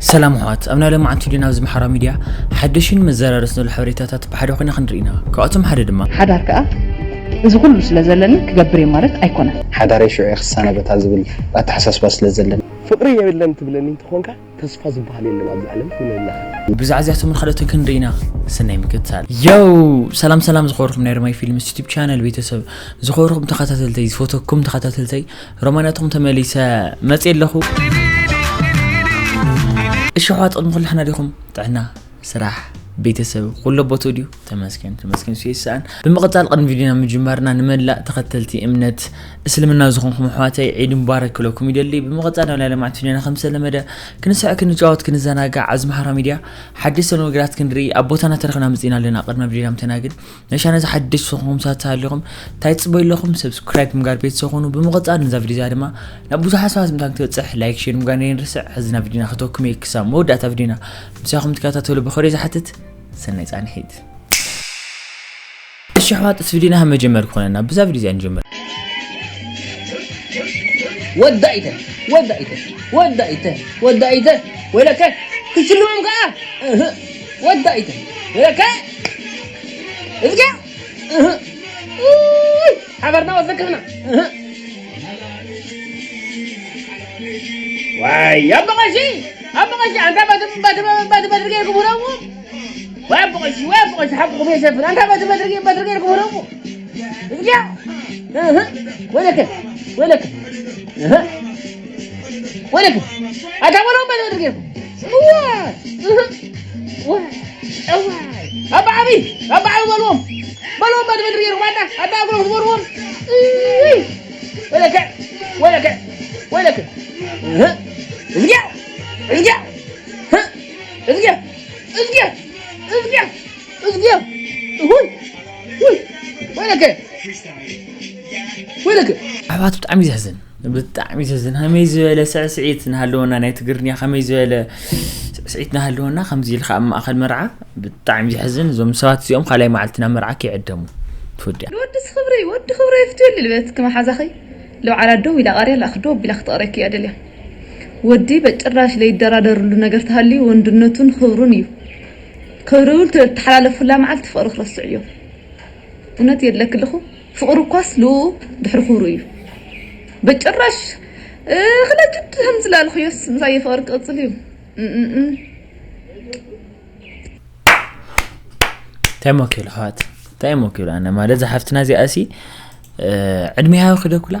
ሰላም ኣሕዋት፣ ኣብ ናይ ሎማዓንቲ ቪድዮና ኣብዚ ማሕበራዊ ሚድያ ሓደሽን መዘራረስን ዘሎ ሓበሬታታት ብሓደ ኮይና ክንርኢ ኢና። ካብኣቶም ሓደ ድማ ሓዳር ከኣ እዚ ኩሉ ስለ ዘለኒ ክገብር እየ ማለት ኣይኮነን። ሓዳረይ ሽዑ እየ ክሰናበታ ዝብል ኣተሓሳስባ ስለ ዘለኒ። ፍቕሪ የለን ትብለኒ እንተኾንካ ተስፋ ዝበሃል የለን ኣብዚ ዓለም ትብለኒ ኣለኻ። ብዛዕባ እዚኣቶምን ካልኦትን ክንርኢ ኢና። ሰናይ ምክትታል። ዮው! ሰላም ሰላም ዝኸበርኩም ናይ ሮማይ ፊልምስ ዩቱብ ቻነል ቤተሰብ፣ ዝኸበርኩም ተኸታተልተይ፣ ዝፈተኩም ተኸታተልተይ፣ ሮማናትኩም ተመሊሰ መፅየ ኣለኹ። እሺ ኣሕዋት፣ ቅድሚ ኩሉ ሕና ዲኹም? ጥዕና፣ ስራሕ፣ ቤተሰብ ኩሎ ቦትኡ ድዩ? ተመስገን ተመስገን፣ እሱ ይስኣን። ብምቕፃል ቅድሚ ቪድዮና ምጅማርና ንመላእ ተኸተልቲ እምነት እስልምና ዝኾንኩም ኣሕዋተይ ዒድ ሙባረክ ክብለኩም ይደሊ። ብምቕፃል ናብ ናይ ሎማዓንቲ ቪድዮና ከም ዝተለመደ ክንስሕቅ፣ ክንጫወት፣ ክንዘናጋዕ ኣብዚ ማሕበራዊ ሚድያ ሓደሽቲ ነገራት ክንርኢ ኣብ ቦታና ተረኽብና መፂና ኣለና። ቅድሚ ቪድዮና ምተና ግን ነሻ ነዚ ሓደሽቲ ዝኾንኩም ሰባት ተሃሊኹም እንታይ ትፅበዩ ኣለኹም? ሰብስክራይብ ምግባር ቤተሰብ ኩኑ። ብምቕፃል ነዛ ቪድዮ እዚኣ ድማ ናብ ብዙሓት ሰባት ምእንታን ክትበፅሕ ላይክ፣ ሼር ምግባር ነይንርስዕ። ሕዚ ናብ ቪድዮና ክተኩም እየ ክሳብ መወዳእታ ቪድዮና ምሳኹም ትከታተሉ ብኽብሪ ዝሓትት ሰናይ ፃንሒት። እሺ ኣሕዋት፣ እቲ ቪድዮና ካብ መጀመር ክኾነና ብዛ ቪድዮ እዚኣ ንጀምር። ወዳኢተ ወዳኢተ ወዳኢተ ወዳኢተ ወይለከ ክሽልሞም ከኣ እህ፣ ወዳኢተ ወይለከ እዝጋ እህ፣ ውይ፣ ሓበርና ወሰክፍና እህ። ዋይ ኣቦ ቀሺ ኣቦ ቀሺ ኣንታ በትሪ በትሪ በትሪ በትሪ ገይርኩም ህረሙ። ወይ ኣቦ ቀሺ ወይ ኣቦ ቀሺ ሓቅኹም የሸፍን ኣንታ በትሪ በትሪ በትሪ ገይርኩም ህረሙ። እዝጋ እህ፣ ወይለከ ወይለከ እህ፣ ወይለከ ኣታ በሎም በትሪ በትሪ ገይርኩም እዋ እህ፣ እዋ እዋ ኣባ ዓቢ ኣባ ዓቢ በልዎም በልዎም በትሪ በትሪ ገይርኩም ኣታ ኣታ እግሮም ዝበርዎም እይ። ወይለከ ወይለከ ወይለከ እህ፣ እዝጋ እዝጋ እህ፣ እዝጋ እዝጋ እዝጋ እዝጋ እሁይ ውይ ወይለከ ወይለከ ኣሕዋት ብጣዕሚ ዘሕዝን፣ ብጣዕሚ ዘሕዝን። ከመይ ዝበለ ስዕስዒት እናሃለወና፣ ናይ ትግርኛ ከመይ ዝበለ ስዕስዒት እናሃለወና ከምዚ ኢልካ ኣብ ማእኸል መርዓ ብጣዕሚ ዘሕዝን። እዞም ሰባት እዚኦም ካልኣይ መዓልቲ ናብ መርዓ ከይዕደሙ ትወዲኣ። ንወድስ ክብሪ ወዲ ክብሪ ይፍትየሉ ልበት ክመሓዛኺ ልብዓላ ደው ኢላ ቃርያ ላእኽ ደው ኣቢላ ክትቐረኪ እያ ደልያ። ወዲ በጭራሽ ለይደራደርሉ ነገር ተሃልዩ ወንድነቱን ክብሩን እዩ። ክብሪ እውን ተተሓላለፉላ መዓልቲ ፍቕሪ ክረስዕ እዮም። እውነት የድለክልኹ ፍቕሪ እኳስ ልኡ ድሕሪ ክብሩ እዩ። በጭራሽ ክለጅድ ከም ዝላለኹዮስ ምሳየ ፍቕሪ ክቕፅል እዩ። እም፣ እም፣ እም። እንታይ እሞ ክብል ኣሕዋት፣ እንታይ እሞ ክብል ኣነ ማለት እዛ ሓፍትና እዚኣ ሲ ዕድሜ ሃወኺ ዶ ክብላ?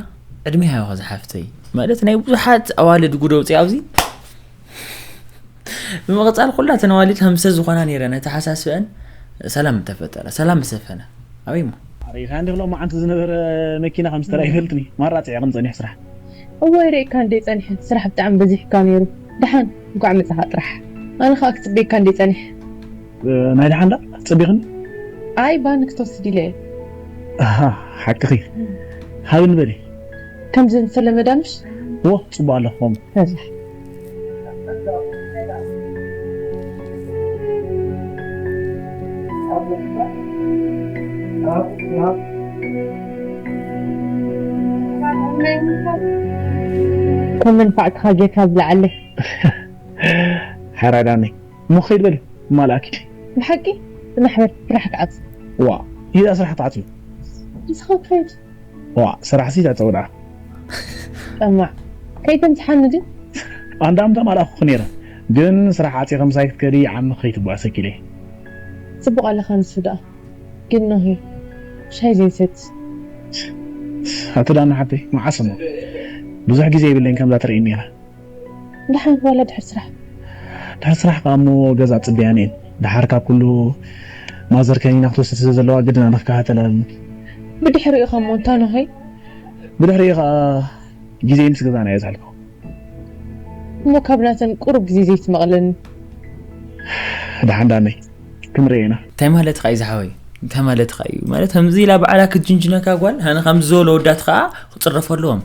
ዕድሜ ሃወኺ ዝሓፍተይ ማለት ናይ ብዙሓት ኣዋልድ ጉድ ኣውፂኣ ኣብዚ ብምቕፃል ኩላተን ኣዋልድ ከም ሰብ ዝኾና ነይረን ኣተሓሳስበአን ሰላም ምተፈጠረ ሰላም ምሰፈነ ኣበይ እሞ ኣሬኻ እንዲ ክሎ መዓንቲ ዝነበረ መኪና ከም ዝተራ ይፈልጥኒ ማራ ፅዕቕን ፀኒሑ ስራሕ እዋይ ርእካ እንደ ፀኒሐ ስራሕ ብጣዕሚ በዚሕካ ነይሩ ደሓን እንኳዕ መፃኻ ጥራሕ ኣነ ከዓ ክፅበየካ እንደ ፀኒሐ ናይ ደሓን ዳ ትፅቢኽኒ ኣይ ባኒ ክትወስድ ኢለ እየ ኣሃ ሓቅኺ ሃብን በሊ ከምዚ ዝተለመደ ምሽ ዎ ፅቡቅ ኣለኹ ከምኡ በዛሕ ከም መንፋዕትኻ ጌርካ ዝለዓለ ሓራዳኒ እሞ ኸይድ በሊ እማልኣኪ ብሓቂ ዝማሕበር ስራሕ ክዓጽ ዋ ይዳ ስራሕ ትዓጽዩ ንስኻ ክኸይድ ዋ ስራሕ ሲ ተጸውዳ ጠማዕ ከይተምጽሓኒ ድዩ ኣንዳምታ ማልኣኹ ነይረ ግን ስራሕ ዓጺ ከምሳይ ክትከዲ ዓሚ ከይትጓሰኪ ኢለ ጽቡቕ ኣለኻ ንሱ ደኣ ግን ኖሄ ሻይ ዘይሰት ኣቲ ዳና ሓተይ መዓስ እሞ ብዙሕ ግዜ የብለይን ከምዛ ትርእይኒ ኢኻ ደሓን ዋላ ድሕሪ ስራሕ ድሕሪ ስራሕ ከዓ እሞ ገዛ ፅበያኒ እየን ደሓር ካብ ኩሉ ማዘር ከኒና ክትወስድ ስለ ዘለዋ ግድና ንክከታተላ ኣለኒ ብድሕሪኡ ከሞ እንታ ንኸይ ብድሕሪኡ ከዓ ግዜ ምስ ገዛና እየ ዘሕልፎ እሞ ካብ ናተን ቁሩብ ግዜ ዘይትመቕለኒ ደሓን ዳነይ ክንርኤ ኢና እንታይ ማለትካ እዩ ዝሓወይ እንታይ ማለትካ እዩ ማለት ከምዚ ኢላ ባዕላ ክትጅንጅነካ ጓል ሃነ ከምዚ ዝበሉ ወዳት ከዓ ክፅረፉ ኣለዎም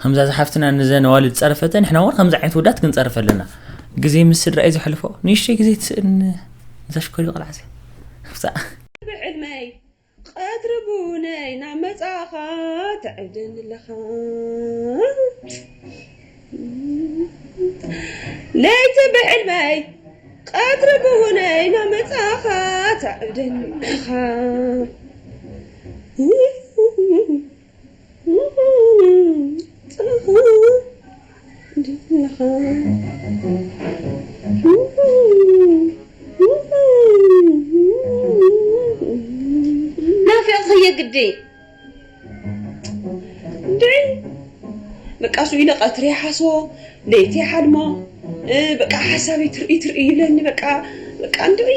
ከምዛ ዝሓፍትና ንዘን ኣዋልድ ዝፀረፈተ ንሕና እውን ከምዚ ዓይነት ወዳት ክንፀርፍ ኣለና ግዜ ምስ ስድራ እዩ ዘሕልፎ ንእሽተይ ግዜ ትስእን እዛ ሽኮሪ ቆልዓ እዚኣ ብዕድመይ ቀትሪ ቡነይ ናብ መጻኻ ተዕብደኒ ኣለኻ ለይቲ ብሕልመይ ቀትሪ ብውነይ ናመጻኻ ተዕብደኒ ኢኻ። ናፊቕኽየ ግዲ። እንድዒ በቃ ስኡ ኢለ ቀትሪ ይሓስቦ፣ ለይቲ ይሓልሞ። እ፣ በቃ ሓሳበይ ትርኢ ትርኢ ይብለኒ። በቃ በቃ እንድዒ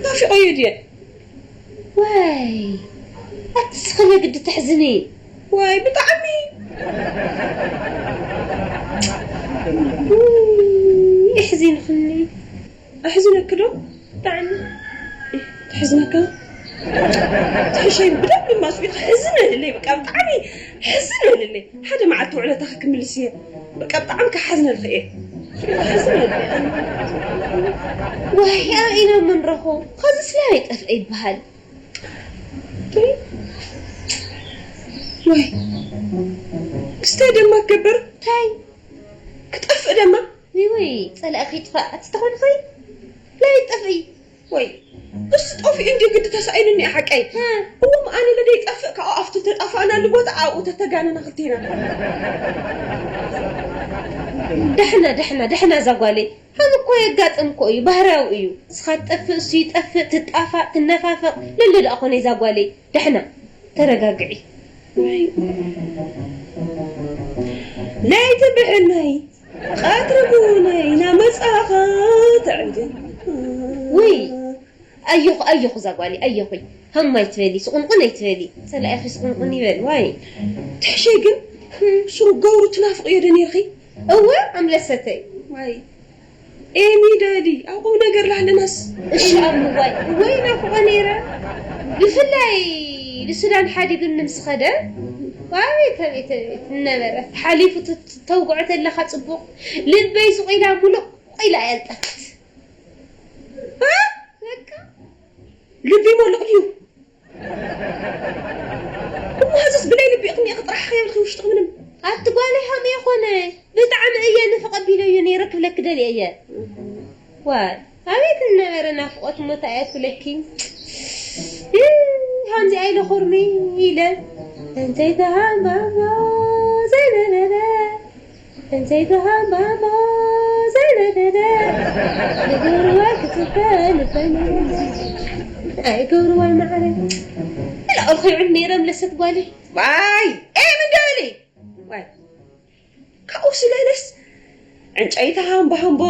ናፊቐዮ ድየ። ዋይ ኣቲ ስኽለ ግዲ ተሕዝኒ። ዋይ ብጣዕሚ የሕዚንኽኒ። ኣሕዝነኪ ዶ? ብጣዕሚ ትሕዝነካ። ትሕሸይ ብደንብ ማስኡ ሕዝን በልለይ። በቃ ብጣዕሚ ሕዝን በልለይ። ሓደ መዓልቲ ውዕለታኺ ክምልስ እየ። በቃ ብጣዕሚ ክሓዝነልኺ እየ። ሕዝን በልለይ። ዋይ ኣበይ ኢና መንረኾ? ኸዚ ስለ ኣይጠፍአ ይበሃል። ወይ ክስታይ ደማ ክገብር እንታይ ክጠፍእ ደማ ወይ ወይ ጸላእኺ ይጥፋእ ኣቲ ተኾንኺ ላይ ጠፍኢ ወይ እሱ ጠፊኡ እንዲ ግዲ ተሳኢኑኒ ሓቀይ እዎም ኣነ ለደይ ጠፍእ ካብኡ ኣብቲ ተጣፋእናሉ ቦታ ኣብኡ ተተጋነና ክልቴና ደሕና ደሕና ደሕና እዛ ጓለይ ከም እኮ የጋጥም እኮ እዩ ባህርያዊ እዩ ንስኻ ትጠፍእ እሱ ይጠፍእ ትጣፋእ ትነፋፈቕ ልሉ ደኣ ኮነ እዛ ጓለይ ደሕና ተረጋግዒ ለይቲ ብሕልመይ ቀትሪ ብውነይ ናመጻኻ ትዕድል ውይ ኣየኹ ኣየኹ እዛ ጓለይ ኣየኹይ ሃም ኣይትበሊ ስቑንቑን ኣይትበሊ ጸላኢኺ ስቑንቁን ይበል ዋይ ትሕሸይ ግን ስሩ ገብሩ ትናፍቕዮ ዶ ነይርኺ እወ ኣምለሰተይ ዋይ ኤሚ ዳዲ ኣብ ቁም ነገር ላህለናስ እሺ ኣምዋይ እወ ይናፍቖ ነይረ ብፍላይ ንሱዳን ሓዲጉኒ ምስ ኸደ ኣቤት ኣቤት ኣቤት ነበረ ሓሊፉ ተውግዖ ተለኻ ጽቡቕ ልበይ ስቕ ኢላ ሙሉቕ ኢላ እያ ዝጠፍት በቃ ልቢ ሞልቕ ድዩ እሞ ሀዘስ ብለይ ልቢ ኢኽኒ ኢኺ ጥራሕ ከየብልኺ ውሽጥኺ ምንም ኣቲ ጓለይ ሃም የኾነ ብጣዕሚ እየ ንፍቐ ቢለዮ ነይረ ክብለኪ ደልየ እየ ዋይ ኣቤት ነበረ ናፍቆት ሞት ኣያት ብለኪ ሃምዚ ኣይለ ኹርሚ ኢለ እንተይተሃምባሞ ዘይነበረ እንተይተሃምባሞ ዘይነበረ ንገብርዋ ክፅበ ልበይ ኣይገብርዋ ማዕረ ኢለ ኣልኮይዑን ነይረ ምለሰት ጓለይ ዋይ ኤ ምን ደበሊ ዋይ ካብኡ ስለለስ ዕንጨይቲ ሃምቦ ሃምቦ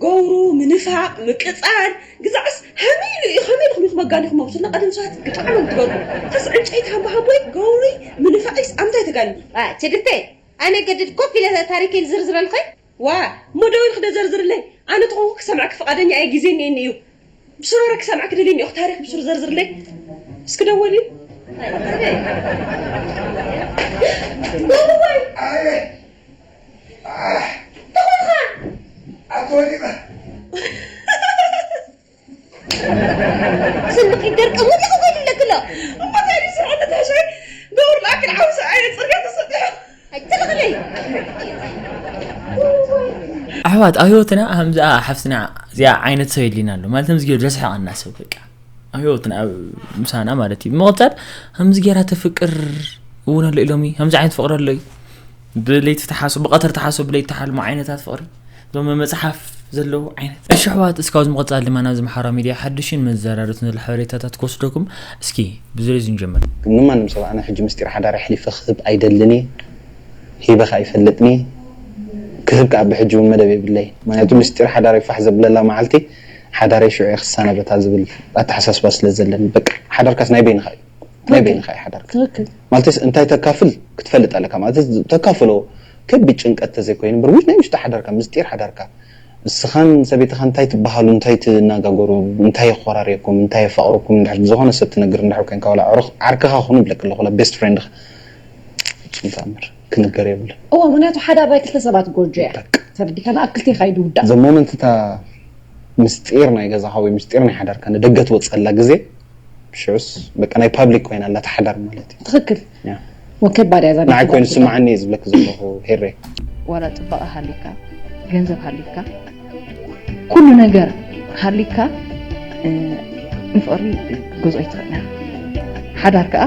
ገብሩ ምንፋቕ ምቅጻል ግዛዕስ ሃመይ ኢሉ እዩ ከመይ ኢልኩም ኢኹም ኣጋሊኹም ኣብስና ቀደም ሰባት ብጣዕሚ እዮም ትገርሙ ከስ ዕንጨይቲ ሃምቦ ሃምቦ ገብሩ ምንፋቕስ ኣብ ምንታይ ተጋሊኹም ትድተይ ኣነ ገድድ ኮፍ ኢለ ታሪከይ ዝዝርዝረልኺ ዋ እሞ ደው ኢልኺ ዶ ዘርዝርለይ ኣነ ተኾንኩ ክሰምዐኪ ፍቓደኛ እየ ግዜ እኒኤኒ እዩ ብስሩረ ክሰምዐኪ ደልየ እኒኦ ታሪኽ ብስሩ ዘርዝርለይ እስኪ ደወሊ ስንቂ ደርቀ ወዲቑ ኮይኑለክ ኣሎ እሞ እንታይ ድዩ ስርዓት ተታሸ ገብሩ ለኣክል ዓውሰ ኣየ ፅርግያ ተሰጢሑ ኣይትልቕለይ ኣሕዋት ኣብ ህይወትና ከምዚኣ ሓፍትና እዚኣ ዓይነት ሰብ የድልየና ኣሎ ማለት ከምዚ ገይሩ ዘስሕቐና ሰብ በቃ ኣብ ህይወትና ኣብ ምሳና ማለት እዩ ብምቕፃል ከምዚ ገይራ ተፍቅር እውን ኣሎ ኢሎም ከምዚ ዓይነት ፍቅሪ ኣሎ እዩ ብለይቲ ተሓስቡ ብቐትሪ ተሓስቡ ብለይቲ ተሓልሙ ዓይነታት ፍቅሪ እዞም መፅሓፍ ዘለዉ ዓይነት እሺ ኣሕዋት እስካብ ዝምቕፃል ድማ ናብዚ ማሕበራዊ ሚድያ ሓድሽን መዘራረብትን ዘሎ ሓበሬታታት ክወስደኩም እስኪ ብዝርዝር ንጀምር ንማንም ሰብ ኣነ ሕጂ ምስጢር ሓዳር ኣሕሊፈ ክህብ ኣይደልን እየ ሂበ ከኣ ይፈልጥን እየ ክህብ ከኣ ብሕጂ እውን መደብ የብለይ ምክንያቱ ምስጢር ሓዳረይ ፋሕ ዘብለላ መዓልቲ ሓዳረይ ሽዑ እየ ክሰናበታ ዝብል ኣተሓሳስባ ስለ ዘለኒ በቃ ሓዳርካስ ናይ በይንኻ እዩ ናይ በይንኻ እዩ ሓዳርካ ትክክል ማለትስ እንታይ ተካፍል ክትፈልጥ ኣለካ ማለት ተካፍሎ ከቢድ ጭንቀት ተዘይኮይኑ እምበር ውሽ ናይ ውሽጢ ሓዳርካ ምስጢር ሓዳርካ ንስኻን ሰበይትኻ እንታይ ትበሃሉ እንታይ ትናጋገሩ እንታይ የኾራርየኩም እንታይ የፋቕረኩም እንድሕር ዝኾነ ሰብ ትነግር እንድሕር ኮይንካ ዋላ ዓርክኻ ኹን ይብለክ ኣለኹ ዋላ ቤስት ፍሬንድኻ ፍጹም ተኣምር ክንገር የብሉ እዋ ምክንያቱ ሓዳር ናይ ክልተ ሰባት ጎጆ እያ ተረዲካ ንኣክልቲ ኢኻ ይድውዳእ the moment እታ ምስጢር ናይ ገዛኻ ወይ ምስጢር ናይ ሓዳርካ ንደገ ትወፀላ ግዜ ሽዑስ በቃ ናይ ፓብሊክ ኮይና ኣላ ትሓዳር ማለት እዩ ትኽክል ያ። ከባድ እያ እዛ ናይ ንዓይ ኮይኑ ትግራይ። ስምዓኒ እዩ ዝብለኪ ዘለኹ ሄሬ። ዋላ ፅባቐ ሃሊካ፣ ገንዘብ ሃሊካ፣ ኩሉ ነገር ሃሊካ፣ እ፣ ንፍቕሪ ክትገዝኦ ኣይትኽእልን። ሓዳር ከዓ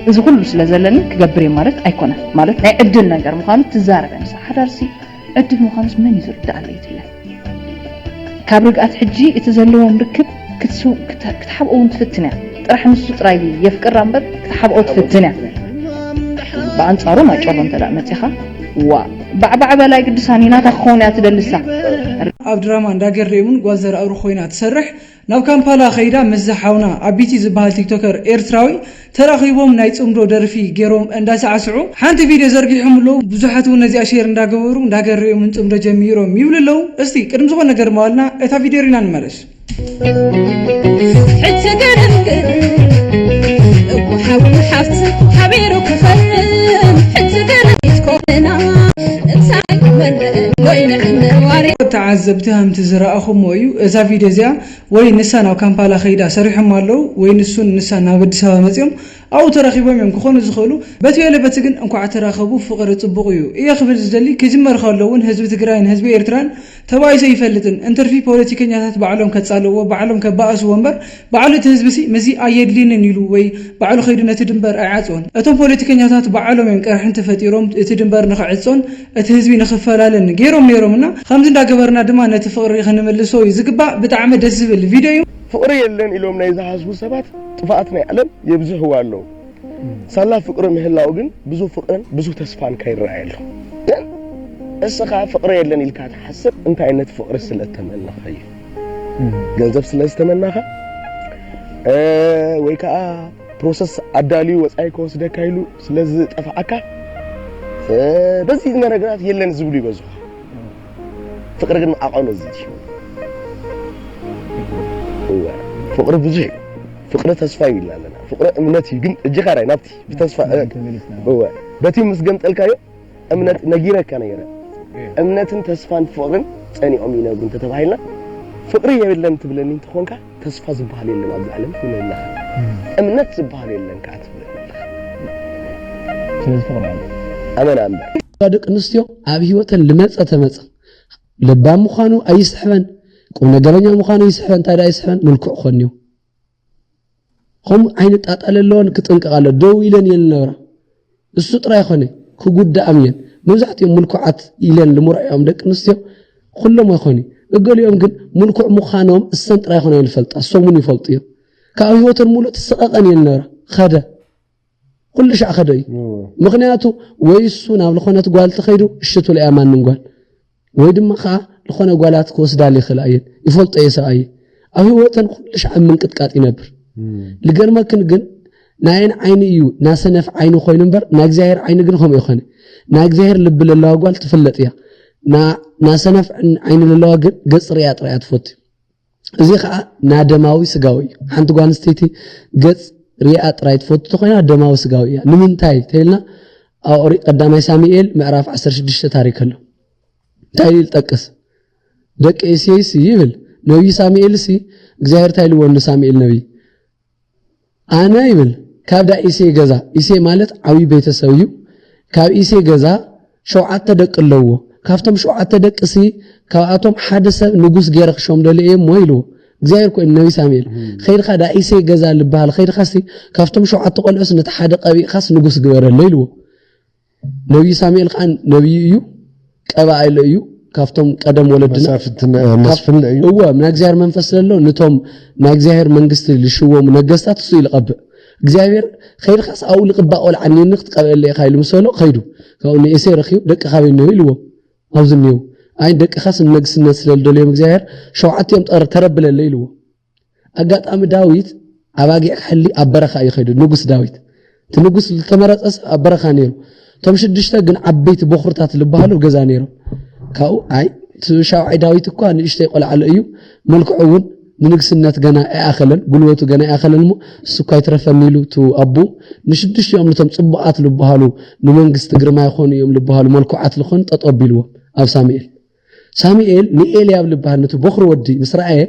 እዚ ኩሉ ስለ ዘለኒ ክገብር እየ ማለት ኣይኮነን። ማለት ናይ ዕድል ነገር ምዃኑ ትዛረብ እያ ንሳ። ሓዳርሲ ዕድል ምዃኑስ መን እዩ ዝርድኣለይ ትብለን። ካብ ርግኣት ሕጂ እቲ ዘለዎም ርክብ ክትስው-፣ ክተ-፣ ክትሓብኦ እውን ትፍትን እያ። ጥራሕ ንሱ ጥራይ የፍቅራ እምበር ክትሓብኦ ትፍትን እያ። ብኣንጻሩ ማጨሎ እንተ ደኣ መጺኻ፣ ዋ፣ ባዕባዕ በላይ ግድሳኒ ናታ ክኸውን እያ ትደልሳ። ኣብ ድራማ እንዳገረዩምን ጓል ዘርኣሩ ኮይና ትሰርሕ ናብ ካምፓላ ከይዳ ምስ ዝሓውና ኣቢቲ ዝበሃል ቲክቶከር ኤርትራዊ ተራኺቦም ናይ ጽምዶ ደርፊ ገይሮም እንዳሳዕስዑ ሓንቲ ቪድዮ ዘርጊሖም ኣለዉ። ብዙሓት እውን ነዚኣ ሼር እንዳገበሩ እንዳገረዩምን ጽምዶ ጀሚሮም ይብሉ ኣለዉ። እስቲ ቅድሚ ዝኾነ ነገር ማዋልና እታ ቪድዮ ሪና ንመለስ። ሕጂ ገርም ገርም እኮ ሓውን ሓፍት ሓቢሩ ክኸርም ሕጂ ገርም ይትኮና እንታይ ክመርም ወይ ንዕመር ዋሪ ተዓዘብቲ ከምቲ ዝረኣኹሞ እዩ። እዛ ቪድዮ እዚኣ ወይ ንሳ ናብ ካምፓላ ከይዳ ሰሪሖም ኣለዉ ወይ ንሱን ንሳ ናብ ኣዲስ ኣበባ መፂኦም ኣብኡ ተራኺቦም እዮም ክኾኑ ዝኽእሉ። በቲ የለ በቲ ግን እንኳዕ ተራኸቡ፣ ፍቕሪ ፅቡቕ እዩ እየ ክብል ዝደሊ። ክጅመር ከሎ እውን ህዝቢ ትግራይን ህዝቢ ኤርትራን ተባኢሱ ይፈልጥን። እንትርፊ ፖለቲከኛታት ባዕሎም ከጻልእዎ፣ ባዕሎም ከባእስዎ እምበር ባዕሉ እቲ ህዝቢ ሲ ምዚ ኣየድልየንን ኢሉ ወይ ባዕሉ ከይዱ ነቲ ድንበር ኣይዓጽዎን። እቶም ፖለቲከኛታት ባዕሎም እዮም ቅርሕንቲ ፈጢሮም እቲ ድንበር ንኽዕጾን እቲ ህዝቢ ንኽፈላለን ገይሮም ነይሮም እና ከምዚ እንዳገበርና ድማ ነቲ ፍቕሪ ክንምልሶ እዩ ዝግባእ። ብጣዕሚ ደስ ዝብል ቪድዮ እዩ። ፍቕሪ የለን ኢሎም ናይ ዝሓስቡ ሰባት ጥፍኣት ናይ ዓለም የብዝሕዋ ኣለዉ። ሳላ ፍቕሪ ምህላው ግን ብዙህ ፍቕርን ብዙህ ተስፋን ከይረኣየሉ። ግን እስኻ ፍቕሪ የለን ኢልካ ትሓስብ እንታይ ዓይነት ፍቕሪ ስለ እተመነኻ እዩ? ገንዘብ ስለ ዝተመናኻ፣ እ፣ ወይ ከዓ ፕሮሰስ ኣዳልዩ ወጻኢ ክወስደካ ኢሉ ስለ ዝጠፍኣካ፣ እ፣ በዚ ነገራት የለን ዝብሉ ይበዝሑ። ፍቕሪ ግን መዓቐኑ እዚ እዩ። እወ፣ ፍቕሪ ብዙሕ እዩ። ፍቕሪ ተስፋ እዩ ኢልና ኣለና። ፍቕሪ እምነት እዩ፣ ግን እጅኻ ራይ ናብቲ ብተስፋ፣ እ፣ እወ፣ በቲ ምስ ገምጠልካዮ እምነት ነጊረካ ነይረ። እምነትን ተስፋን ፍቕርን ጸኒዖም ይነብሩ እንተተባሂልና፣ ፍቕሪ የለን ትብለኒ እንተኾንካ፣ ተስፋ ዝበሃል የለን ኣብዚ ዓለም ትብለኒ ኣለኻ። እምነት ዝበሃል የለን ከዓ ትብለኒ ኣለኻ። ስለዚ ፍቕሪ ኣሎ። ኣመና እምበር። ደቂ ኣንስትዮ ኣብ ህይወተን ልመጸ ተመጸ ለባም ምዃኑ ኣይስሕበን፣ ቁም ነገረኛ ምዃኑ ኣይስሕበን። እንታይ ደኣ ኣይስሕበን? ምልኩዕ ኮንዮ። ከምኡ ዓይነት ጣጣ ለለወን ክጥንቀቓ ኣሎ። ደው ኢለን እየን ዝነብራ። እሱ ጥራይ ኮነ ክጉዳእም እየን። መብዛሕትኦም ምልኩዓት ኢለን ልምርዐኦም ደቂ ኣንስትዮ ኩሎም ኣይኮኑ። እገሊኦም ግን ምልኩዕ ምዃኖም እሰን ጥራይ ኮነ ይፈልጣ፣ እሶም እውን ይፈልጡ እዮም። ካብ ህይወተን ሙሉእ ትስቐቐን እየን ዝነብራ። ኸደ። ኩሉ ሻዕ ኸደ እዩ። ምኽንያቱ ወይ እሱ ናብ ዝኾነት ጓል ተኸይዱ እሺ ትብሎ እያ ማንም ጓል። ወይ ድማ ኸዓ ዝኾነ ጓላት ክወስዳሉ ይኽእላ እየን። ይፈልጦ እየ ሰብኣየ። ኣብ ህይወተን ኩሉ ሻዕ ኣብ ምንቅጥቃጥ ይነብር። ልገርመክን ግን ናየን ዓይኒ እዩ ናሰነፍ ዓይኒ ኮይኑ እምበር ናይ እግዚኣብሔር ዓይኒ ግን ከምኡ ይኾነ። ናይ እግዚኣብሔር ልቢ ለለዋ ጓል ትፍለጥ እያ። ና-፣ ናሰነፍ ዓይኒ ለለዋ ግን ገጽ ርእያ ጥራይ እያ ትፈቱ። እዚ ኸዓ ናደማዊ ስጋዊ እዩ። ሓንቲ ጓል ኣንስተይቲ ገጽ ርእያ ጥራይ ትፈቱ ተኾይና ደማዊ ስጋዊ እያ። ንምንታይ ተይልና ኣብ ኦሪት ቀዳማይ ሳሙኤል ምዕራፍ ዓሰርተ ሽዱሽተ ታሪክ ኣሎ። እንታይ ኢሉ ይጠቅስ? ደቂ እሴይሲ ይብል ነቢይ ሳሙኤልሲ እግዚኣብሔር እንታይ ኢልዎ ንሳሙኤል ነቢይ? ኣነ ይብል ካብ ዳ ኢሴ ገዛ፣ ኢሴ ማለት ዓብዪ ቤተሰብ እዩ። ካብ ኢሴ ገዛ ሸውዓተ ደቂ ኣለዎ። ካብቶም ሸውዓተ ደቅሲ ካብኣቶም ሓደ ሰብ ንጉስ ገይረ ክሾም ደልየ እየ እሞ ኢልዎ። እግዚኣብሔር ኮይኑ ነቢ ሳሙኤል ከይድካ ዳ ኢሴ ገዛ ልበሃል ከይድካሲ ካብቶም ሸውዓተ ቆልዑስ ነቲ ሓደ ቀቢእካስ ንጉስ ግበረሎ ኢልዎ። ነቢዩ ሳሙኤል ከዓ ነቢዩ እዩ፣ ቀባኢሎ እዩ። ካብቶም ቀደም ወለድና መሳፍንቲ መስፍን እዩ። እወ ናይ እግዚኣብሔር መንፈስ ስለሎ ነቶም ናይ እግዚኣብሔር መንግስቲ ልሽወሙ ነገስታት እሱ እዩ ልቐብእ። እግዚኣብሔር ከይድካስ ኣብኡ ልቕባእ ቆልዓ እኒኒ ክትቀብአለ ኢኻ ኢሉ ምስ በሎ ከይዱ ካብኡ ንእሴ ረኪቡ ደቂ ካበይ እኒኦ ኢልዎ። ኣብዚ እኒኦ ኣይ ደቅኻስ ንነግስነት ስለ ልደልዮም እግዚኣብሔር ሸውዓቲኦም ጠር ተረብለለ ኢልዎ። ኣጋጣሚ ዳዊት ኣባጊዕ ክሕሊ ኣብ በረኻ እዩ ከይዱ፣ ንጉስ ዳዊት። እቲ ንጉስ ዝተመረጸ ሰብ ኣብ በረኻ ነይሩ። እቶም ሽዱሽተ ግን ዓበይቲ ቦኽርታት ዝበሃሉ ገዛ ነይሮም። ካብኡ ኣይ እቲ ሻውዓይ ዳዊት እኳ ንእሽተይ ቆልዓ ኣሎ እዩ፣ መልክዑ እውን ንንግስነት ገና ኣይኣኸለን፣ ጉልበቱ ገና ኣይኣኸለን እሞ እሱ እኳ ይትረፈኒ ኢሉ እቲ ኣቦኡ ንሽዱሽቲኦም ነቶም ጽቡቓት ዝበሃሉ ንመንግስቲ ግርማ ይኾኑ እዮም ዝበሃሉ መልኩዓት ዝኾኑ ጠጠው ኣቢልዎም ኣብ ሳሙኤል። ሳሙኤል ንኤልያብ ዝበሃል ነቲ ቦኽሪ ወዲ ምስ ረኣየ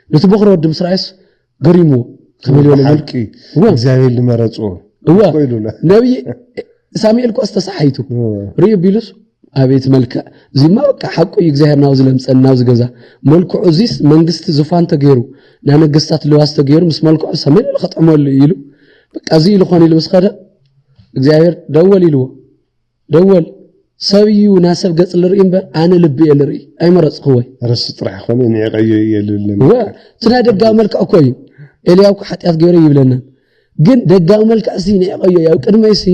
ነቲ ቦኽሪ ወዲ ምስ ረኣየስ ገሪምዎ። ከመይ ዝበለ መልክ ሓቂ እግዚኣብሔር ዝመረፅዎ እወ እኮ ኢሉና። ነብይ ሳሙኤል እኮ ዝተሳሓይቱ ርእዩ ቢሉስ ኣቤት መልክዕ እዚማ በቃ ሓቁ እዩ። እግዚኣብሔር ናብዚ ለምፀን ናብዚ ገዛ መልክዑ እዚስ መንግስቲ ዙፋን ተገይሩ ናይ ነገስታት ልባስ ተገይሩ ምስ መልክዑ ሰመን ኢሉ ከጥዕመሉ ኢሉ በቃ እዚ ኢሉ ኾን ኢሉ ምስ ኸደ እግዚኣብሔር ደወል ኢልዎ። ደወል ሰብ እዩ ናብ ሰብ ገፅ ልርኢ እምበር ኣነ ልቢ እየ ልርኢ ኣይመረፅኽዎይ። ረሱ ጥራሕ ኮነ ንዕቀዮ እየ ልብልን። እወ እቲ ናይ ደጋዊ መልክዕ እኮ እዩ። ኤልያብ እኮ ሓጢኣት ገይረ ይብለና ግን ደጋዊ መልክዕ ሲ ንዕቀዮ እዩ። ኣብ ቅድመይ ሲ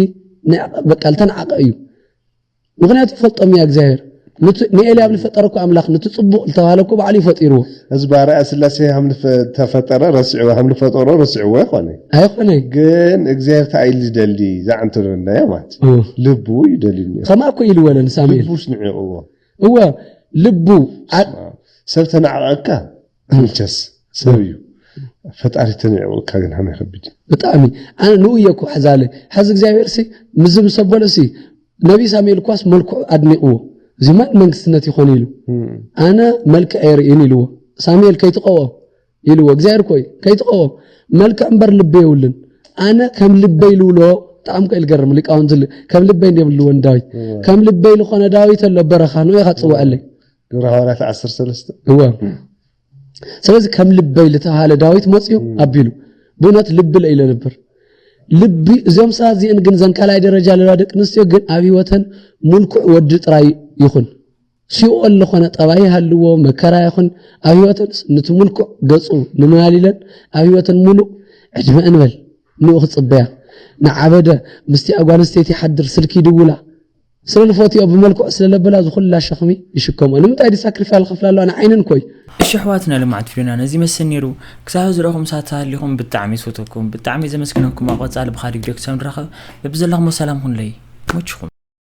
ንዕቀ- በቃ ልተንዓቀ እዩ። ምክንያቱ ይፈልጦም እያ እግዚኣብሔር። ንቱ- ንኤልያብ ልፈጠረ እኮ ኣምላኽ ነቲ ፅቡቅ ልተባሃለ እኮ ባዕሉ ይፈጢርዎ። እዚ ብኣርኣያ ስላሴ ሃም ልፈ- ተፈጠረ ረስዕዎ ሃም ልፈጠሮ ረስዕዎ ይኮነ። ኣይኮነይ ግን እግዚኣብሔር እንታይ እዩ ዝደሊ ዝዓንተሎ እንዳዮ ማለት እዩ። እወ። ልቡ ይደልኒ እዩ። ከምኣ እኮ ኢልዎ ለንሳሙኤል ልቡስ ንዕቕዎ። እወ ልቡ ዓ- ሰብ ተናዕቀካ ምቸስ ሰብ እዩ። ፈጣሪ ተንዕቀካ ግን ሃመ ከቢድ እዩ። ብጣዕሚ ኣነ ንኡ እየ እኮ ሕዛለ ሐዚ እግዚኣብሔር ሲ ምዚ ምስ ኣበሎ ሲ ነቢይ ሳሙኤል እኳስ መልክዑ ኣድኒቕዎ እዚማ መንግስትነት ይኾን ኢሉ እም። ኣነ መልክዕ ኣይርእን ኢልዎ። ሳሙኤል ከይትቀወም ኢልዎ እግዚኣብሔር ኮይ ከይትቀወም መልክዕ እምበር ልቢ የብሉን። ኣነ ከም ልበይ ልውሎ ብጣዕሚ ከ ልገርም ሊቃውንቲ ል- ከም ልበይ እንዲም ልዎ ንዳዊት ከም ልበይ ልኾነ ዳዊት ኣሎ በረኻ ንኡ ኢኻ ትፅውዐለይ። ግብረ ሃዋርያት ዓሰርተ ሰለስተ እወ ስለዚ ከም ልበይ ልተባሃለ ዳዊት መፅኡ ኣቢሉ ብእውነት ልቢ ለኢለ ነበር። ልቢ እዚኦም ሰባት እዚአን ግን ዘን ካልኣይ ደረጃ ለዋ ደቂ ኣንስትዮ ግን ኣብ ህይወተን ሙልኩዕ ወዲ ጥራይ ይኹን ሲኦል ዝኾነ ጠባይ ይሃልዎ መከራ ይኹን ኣብ ህይወተን ንቲ ሙልኩዕ ገፁ ንምናል ኢለን ኣብ ህይወተን ሙሉእ ዕድመ እንበል ንኡ ክፅበያ ንዓበደ ምስቲ ኣጓንስተይቲ ሓድር ስልኪ ይድውላ ስለ ልፈትዮ ብመልክዑ ስለ ለበላ ዝኹላ ሸኽሚ ይሽከሞ ንምንታይ ዲ ሳክሪፋይ ልኸፍላ ኣለዋ ንዓይነን ኮይ። እሺ ኣሕዋትና ልምዓት ቪድዮና ነዚ ይመስል ነይሩ። ክሳብ ዝረኹም ሳት ተሃሊኹም ብጣዕሚ ይፈተኩም ብጣዕሚ ዘመስግነኩም ኣብ ቀፃሊ ብኻሊእ ቪድዮ ክሳብ ንራኸብ በብዘለኹሞ ሰላም ኩንለይ። ይመችኹም።